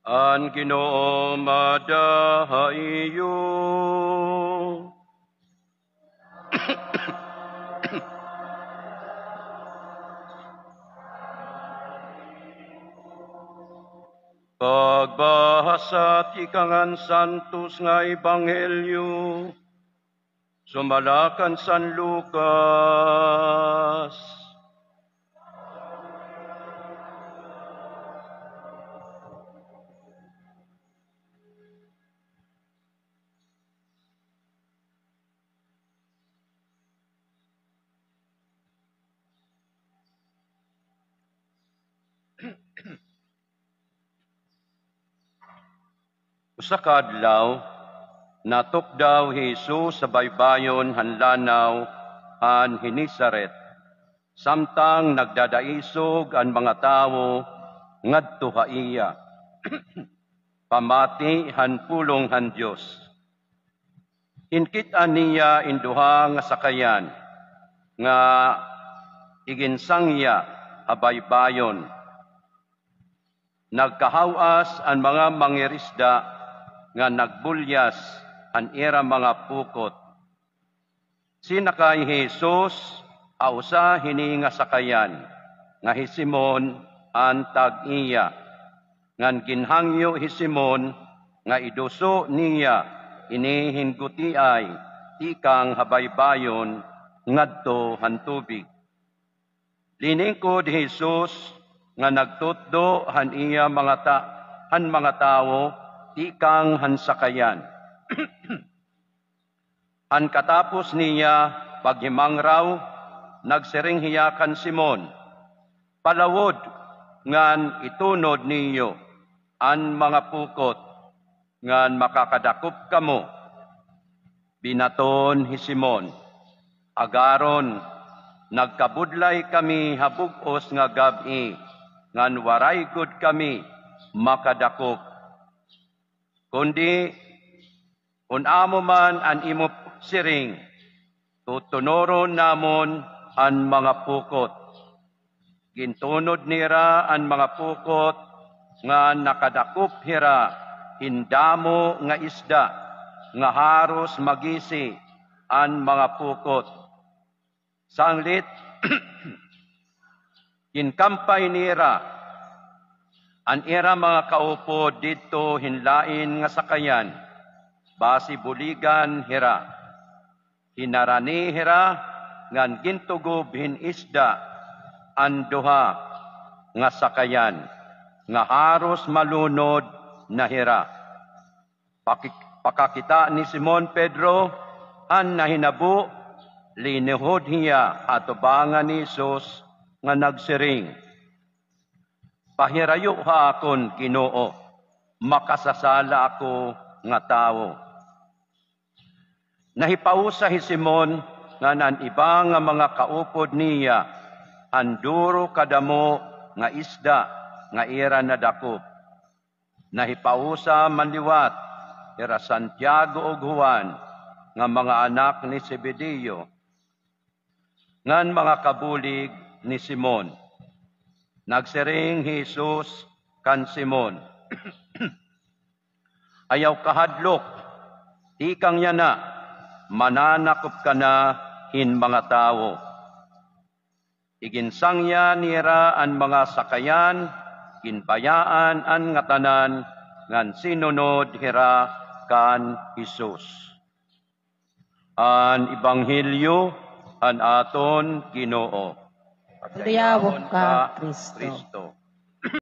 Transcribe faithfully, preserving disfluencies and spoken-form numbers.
An Ginoo maada ha iyo. Pagbahasa tikang han santos nga ebanghelyo sumala kan San Lucas. Usa ka adlaw, natukdaw hi Jesus ha baybayon han lanaw han Genesaret, samtang nagdadaisog an mga tawo ngadto ha iya, pamati han pulong han Dios. Ginkit-an niya in duha nga sakayan nga iginsangya ha baybayon. Nagkahaw-as an mga mangirisda nga nagbulyas han ira mga pukot. Sinakay hi Jesus ha usa hini nga sakayan nga hi Simon an tag-iya, ngan ginhangyo hi Simon nga iduso niya ini hin gutiay tikang ha baybayon ngadto han tubig. Liningkod hi Jesus nga nagtutdo han iya mga ta-, han mga tawo tikang han sakayan. Han katapos niya paghimangraw, nagsiring hiya kan Simon, "Palawod ngan itunod niyo an mga pukot ngan makakadakop kamo." Binaton hi Simon, "Agaron, nagkabudlay kami ha bug-os nga gab-i, ngan waray gud kami makadakop. Kundi, kon amo man an imo siring, tutunoron namon an mga pukot." Gintunod nira an mga pukot, ngan nakadakop hira hin damo nga isda, nga haros magisi an mga pukot. Sanglit, ginkampay nira an ira mga kaupod didto hin lain nga sakayan, basi buligan hira. Hinarani hira ngan gintugob hin isda an duha nga sakayan, nga haros malunod na hira. Paki-, pakakita ni Simon Pedro han nahinabo, linuhod hiya ha atubangan ni Jesus nga nagsiring, "Pahirayo ha akon, Ginoo, makasasala ako nga tawo." Nahipausa hi Simon ngan an iba nga mga kaupod niya han duro kadamo nga isda nga ira nadakop. Nahipausa man liwat hira Santiago ug Juan nga mga anak ni Zebedeo, ngan mga kabulig ni Simon. Nagsiring hi Jesus kan Simon, "Ayaw kahadlok, tikang yana, mananakop ka na hin mga tawo." Iginsangya nira an mga sakayan, ginbayaan an ngatanan, ngan sinunod hira kan Jesus. An Ebanghelyo han aton Ginoo. Padayawon ka, Kristo.